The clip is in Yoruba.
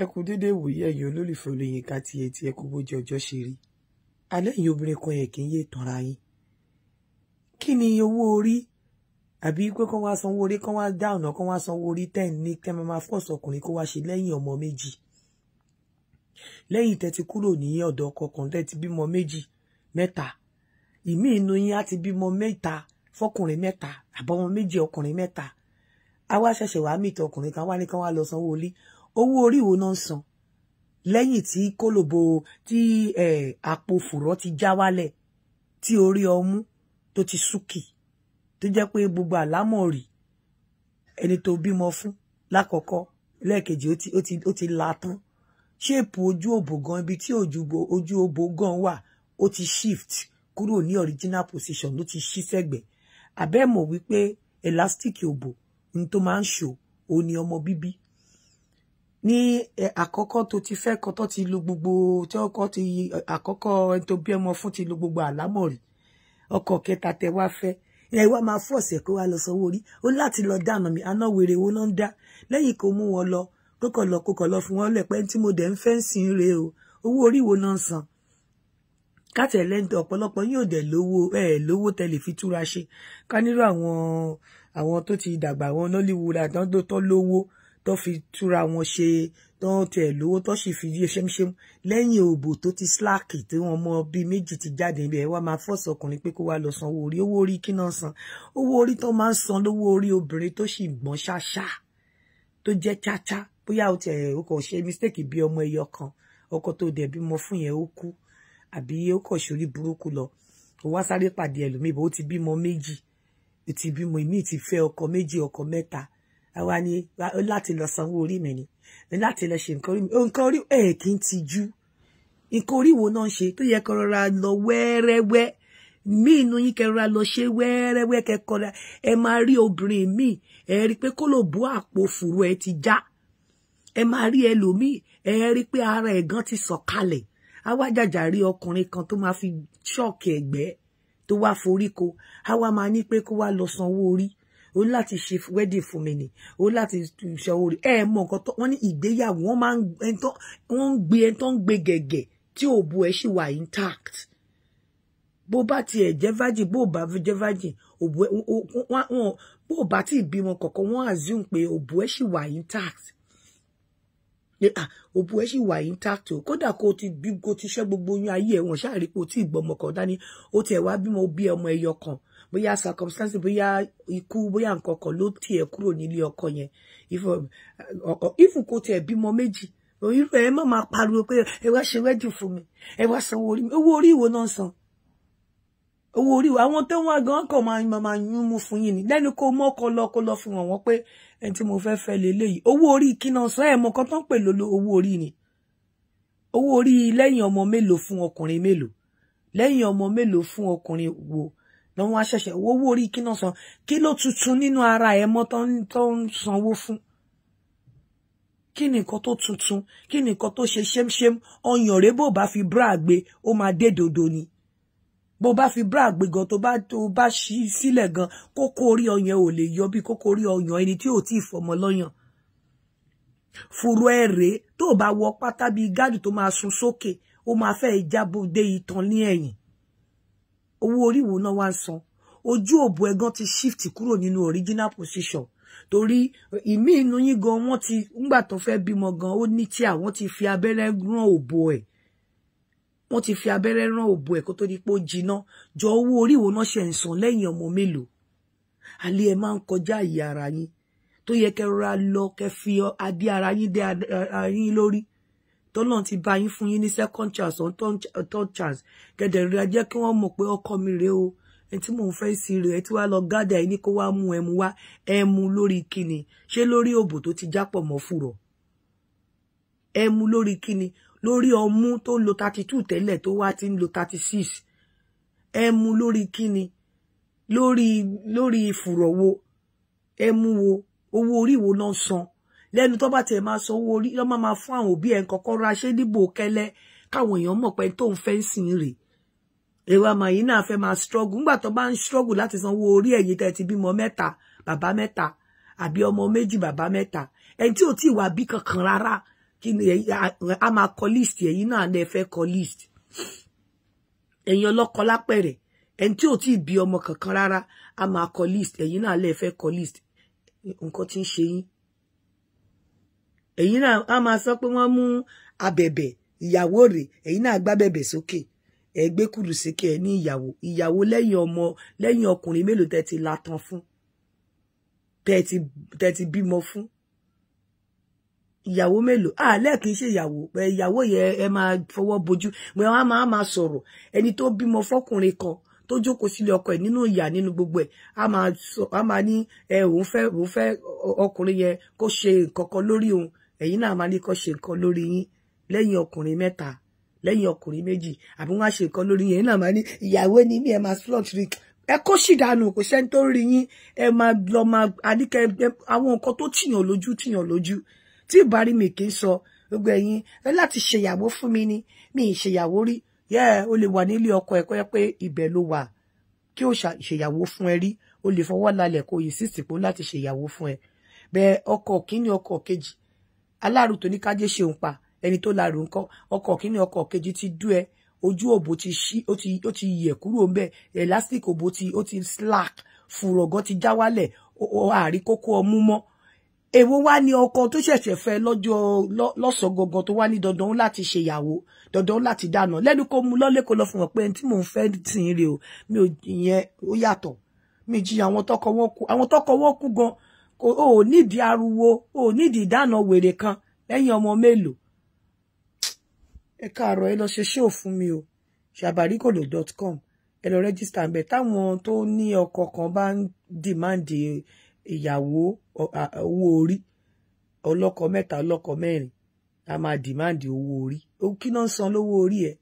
Ẹ kú dédé ìwòyí, ẹ̀yin olólùfẹ́ Olóyinka TNT. Ẹ kú bójú ọjọ́ ṣe rí. Alẹ́ yìí, obìnrin kan yẹn kì í yé tanra yín. Kí ni owó orí? Àbí pé kán wá sanwó orí, kán wá dá ọ̀nà, kán wá sanwó orí tẹ̀ ní tẹ́ máa force ọkùnrin kó wá ṣe lẹ́yìn ọmọ méjì, lẹ́yìn tẹ́ ti kúrò ní ọ̀dọ̀ ọkọ kan, tẹ́ ti bímọ méjì, mẹ́ta. Ìmí inú yín á ti bímọ mẹ́ta fọkùnrin mẹ́ta, àbọ̀mọ méjì, ọkùnrin mẹ́ta. A wá ṣẹ̀ṣẹ̀ wá mìtì ọkùnrin kan wá ní kán wá lọ sanwó orí. Owó orí wo náà ń san lẹ́yìn tí kólòbó tí àpò fùrọ̀ ti já wálẹ̀, tí orí ọmú tó ti súnkì, tó jẹ́ pé gbogbo àlámọ̀rí ẹni tó bímọ fún lákọ̀ọ́kọ́, lẹ́ẹ̀kejì, ó ti la tán. Shape ojú òbò gan, ibi tí ojú òbò gan wà, ó ti shift kúrò ní original position, ló ti ṣí sẹ́gbẹ̀ẹ́. Àbẹ́ mọ̀ wípé elastic òbò ní tó máa ń ṣò ó ní ọmọ bíbí ní àkọ́kọ́ tó ti fẹ́ kan tó ti lo gbogbo tí ọkọ ti àkọ́kọ́ ẹni tó bí ọmọ fún ti lo gbogbo àlámọ̀rí. Ọkọ kẹta tẹ wá fẹ́, ẹ wá máa force ẹ̀ kó wá lọ sanwó orí. Ó láti lọ dáná mi aná wèrè wo náà ń dá lẹ́yìn kó mú wọn lọ, kókò lọ fún wọn lẹ̀pẹ́ tí mo dẹ̀ ń fẹ́ ń sìn rèé o. Owó orí wo náà ń san? Káàtẹ̀ lẹ́ńtẹ̀ ọ̀pọ̀lọpọ̀ yóò dẹ̀ lówó ẹ̀ lówó tẹ̀lé fi túra ṣe. Ká nírò àwọn tó ti dàgbà, àwọn Nollywood àtàwọn tó lówó tó fi túra wọn ṣe, tó tiẹ̀ lówó tó sì fi yé ṣémṣém lẹ́yìn òbò tó ti slack, tí wọ́n mọ bíi méjì ti jáde níbẹ̀. Wá máa force ọkùnrin pé kó wá lọ san owó orí. Owó orí kí náà san? Owó orí tó máa ń san lówó orí obìnrin tó sì gbọ́n ṣáṣá, tó jẹ́ cháchá, bóyá o tiẹ̀ o kò ṣe mistake bí ọmọ ẹyọ kan, ọkọ tó dẹ̀ bímọ fún yẹn ó kú, àbí ó kọ̀ sórí burúkú lọ, ó wá sáré pàdé ẹlòmíì bó ti bímọ méjì, ó ti bímọ ìmíì, ti fẹ́ ọkọ méjì, ọkọ mẹ́ta. Àwa ni láti lọ sanwó orí mi ni láti lọ ṣe nǹkan orí mi. Nǹkan orí ẹ̀ kì í tijú. Nǹkan orí wo náà ń ṣe tó yẹ kó rọra lọ wẹ́rẹ́wẹ́? Mí inú yín kẹ́ rọra lọ ṣe wẹ́rẹ́wẹ́ kẹ́kọ̀ọ́. Ẹ máa rí obìnrin míì, ẹ rí pé kó ló bó àpò fùrù ẹ ti já. Ẹ máa rí ẹlòmíì, ẹ rí pé ara ẹ̀ gan ti sọ̀kalẹ̀. Á wá jàjà rí ọkùnrin kan tó máa fi ṣọ́ọ̀kì ẹ̀gbẹ́ tó wá foríko, á wá máa ní pé kó wá lọ sanwó orí. Ó ní láti ṣe wedding fún mi ni, ó ní láti sanwó orí. Ẹ mọ nǹkan tó wọ́n ní ìgbéyàwó, wọ́n máa ń wọ́n ń gbé ẹni tó ń gbé gẹ̀gẹ̀ tí òbò ẹ̀ ṣì wà intact. Bó bá tiẹ̀ jẹ́ virgin, bó bá jẹ́ virgin, òbò ẹ̀ wọ́n, bó bá tí ì bímọ kọ̀ọ̀kan, wọ́n assume pé òbò ẹ̀ ṣì wà intact. Òbò ẹ̀ ṣì wà intact o. Kódà kó ti bí, kó ti ṣẹ́ gbogbo oyún ayé ẹ̀, wọ́n ṣáà rí pé o tí ì gbọ́mọ kan dání. Ó tiẹ̀ wá bímọ, bí ọmọ ẹyọ kan, bóyá circumstance, bóyá ikú, bóyá nǹkan kan ló tiẹ̀ kúrò nílé ọkọ yẹn. If kò tiẹ̀ bímọ méjì, irú ẹ má máa pariwo pé ẹ wá ṣe wedding fún mi, ẹ wá sanwó orí mi. Owó orí ìwo náà san? Owó orí àwọn tó wá gan kàn máa yún mú fún yín ni lẹ́nu. Kó mọ́kọ lọ, kó lọ fún wọn pé ẹni tí mo fẹ́ fẹ́ leléyìí. Owó orí kí náà san? Ẹ̀ mọ̀ kan tó ń pè lolo owó orí ni. Owó orí lẹ́yìn ọmọ mélòó fún ọkùnrin mélòó? Lẹ́yìn ọmọ mélòó fún ọkùnrin wo lọ́wọ́ wá ṣẹ̀ṣẹ̀ owó orí kí náà san? Kí ló tuntun nínú ara ẹ̀ mọ́ tó ń sanwó fún? Kí ni nǹkan tó tuntun? Kí ni nǹkan tó ṣe ṣémṣém? Ọyàn rẹ, bó bá fi bra gbé, ó máa dé dodo ni. Bó bá fi bra gbé gan, tó bá ṣí sílẹ̀ gan, kókó orí ọyàn ò lè yọ bí kókó orí ọyàn ẹni tí ò tí ì fọmọ lọ́yàn. Fùrọ̀ ẹ̀ rèé, tó bá wọ pátá bíi gádù tó máa sun sókè, ó máa fẹ́ jábọ́ dé itan ní ẹ̀yìn. Owó orí wo náà wá ń san? Ojú òbò ẹ̀gán ti shift kúrò nínú original position, torí ìmí inú yín gan, wọ́n ti ńgbà tó fẹ́ bímọ gan, ó ní tí àwọn ti fi abẹ́rẹ́ rán òbò ẹ̀, wọ́n ti fi abẹ́rẹ́ rán òbò ẹ̀ kó tó di pé ó jiná jọ. Owó orí wo náà ṣe ń san lẹ́yìn ọmọ mélòó? Alẹ́ ẹ máa ń kọjá ìyá ara yín tó yẹ kẹ́ rọra lọ, kẹ́ fi adé ara yín dé ara yín lórí. Tọ́lọ́run ti bá yín fún yín ní second chance or third chance, kẹ́dẹ̀ rí jẹ́ kí wọ́n mọ̀ pé ọkọ mi rèé o, ẹni tí mò ń fẹ́ sí rèé. Ẹ tí wàá lọ gádà ẹ ní kó wá mú ẹmu wá. Ẹmu lórí kíni? Ṣé lórí òbò tó ti jápọ̀ mọ́ fùrọ̀? Ẹmu lórí kíni? Lórí ọmú tó ń lo 32 tẹ́lẹ̀ tó wá ti ń lo 36? Ẹmu lórí kíni? Lórí fùrọ̀ wo? Ẹmu wo? Owó orí wo náà san lẹ́nu? Tó bá tiẹ̀ máa san owó orí lọ́ máa máa fún àwọn òbí ẹ̀ ń kọ́kọ́ ra ṣé níbò kẹ́lẹ́, káwọn èèyàn mọ̀ pé tó ń fẹ́ ń sìn rè. Èrò àmà yìí náà fẹ́ máa struggle nígbà tó bá ń struggle láti sanwó orí. Ẹ̀yin tẹ́ ti bímọ mẹ́ta, bàbá mẹ́ta, àbí ọmọ méjì, bàbá mẹ́ta, ẹni tí ò tí ì wá bí kankan rárá. Kí ni a máa kọ list? Ẹ̀yin náà lè fẹ́ kọ list. Ẹ̀yin ọlọ́kọ lápẹ̀rẹ̀, ẹni tí ò tí ì bí ọmọ kankan rárá, a máa kọ list. Ẹ̀yin náà lè fẹ́ kọ list. Nǹkan tí ń ṣe yín, ẹ̀yin náà a máa sọ pé wọ́n mú abẹ̀bẹ̀ ìyàwó rẹ̀. Ẹ̀yin náà gbá bẹ̀bẹ̀ sókè, ẹ gbé kùrù síkẹ, ẹ ní ìyàwó, ìyàwó. Lẹ́yìn ọmọ, lẹ́yìn ọkùnrin mélòó tẹ́ ti latan fún, tẹ́ ti bímọ fún? Ìyàwó mélòó? Ah, lẹ́ẹ̀kì í ṣe ìyàwó. Ìyàwó yẹn, ẹ máa fọwọ́ bojú. Wọn á máa sọ̀rọ̀. Ẹni tó bímọ fọkùnrin kan, tó jókòó sílé ọkọ ẹ̀ nínú ìyà, nínú gbogbo ẹ̀, á máa sọ, á máa ní ẹ òun fẹ́ ọkùnrin yẹn kó ṣe nǹkan kan lórí òun. Ẹ̀yin náà máa ní kó ṣe nǹkan lórí yín lẹ́yìn ọkùnrin mẹ́ta, lẹ́yìn ọkùnrin méjì, àbí wọ́n á ṣe nǹkan lórí yín. Ẹ̀yin náà máa ní ìyàwó ni mí. Ẹ máa flaunt rí, ẹ kó sì dànù. Kò sẹ́ni tó rí yín. Ẹ máa lọ máa àníkẹ́ àwọn nǹkan tó tìyàn lójú, tìyàn lójú tí ìbárí mi kì í sọ. Gbogbo ẹ̀yin ẹ láti ṣèyàwó fún mi ni mi ì ṣèyàwó rí. Yẹ o lè wà nílé ọkọ ẹ kó yẹ pé ibẹ̀ ló wà kí o ṣèyàwó fún ẹ rí. O lè fọwọ́ lálẹ̀ kó insist pé láti ṣèyàwó fún ẹ bẹ́ẹ̀. Ọkọ kínní, ọkọ kejì, aláàrù tó ní kájé ṣeun pa ẹni tó láàrù ńkọ́? Ọkọ kínní, ọkọ kejì ti dú ẹ, ojú òbò ti ṣí, ó ti yẹ̀ kúrò ńbẹ̀, elastic òbò ti ó ti slack, fùrọ̀gán ti já wálẹ̀, àrí kókó ọmú mọ́. Èwo wá ní ọkọ tó ṣẹ̀ṣẹ̀ fẹ́ lọ́jọ́ lọ́sàn gangan tó wá ní dandan láti ṣèyàwó, dandan láti dáná lẹ́nu, kó mú lọ́lé, kó lọ fún wọn pé ẹni tí mò ń fẹ́ tì í rè o? Mi ò, ìyẹn ó yàtọ̀. Mi jiyàn àwọn tọkọ wọn kú, àwọn tọkọ wọn kú gan kò ò nídìí ariwo, ò nídìí ìdáná wèrè kan lẹ́yìn ọmọ mélòó. Ẹ káàárọ̀. Ẹ lọ ṣe ṣóò fún mi o, sabarikolo.com. Ẹ lọ register ńbẹ̀. Táwọn tó ní ọkọ kan bá ń demand ìyàwó, owó orí, ọlọ́kọ mẹ́ta, ọlọ́kọ mẹ́rin, a máa demand owó orí. Kí náà ń san lówó orí ẹ?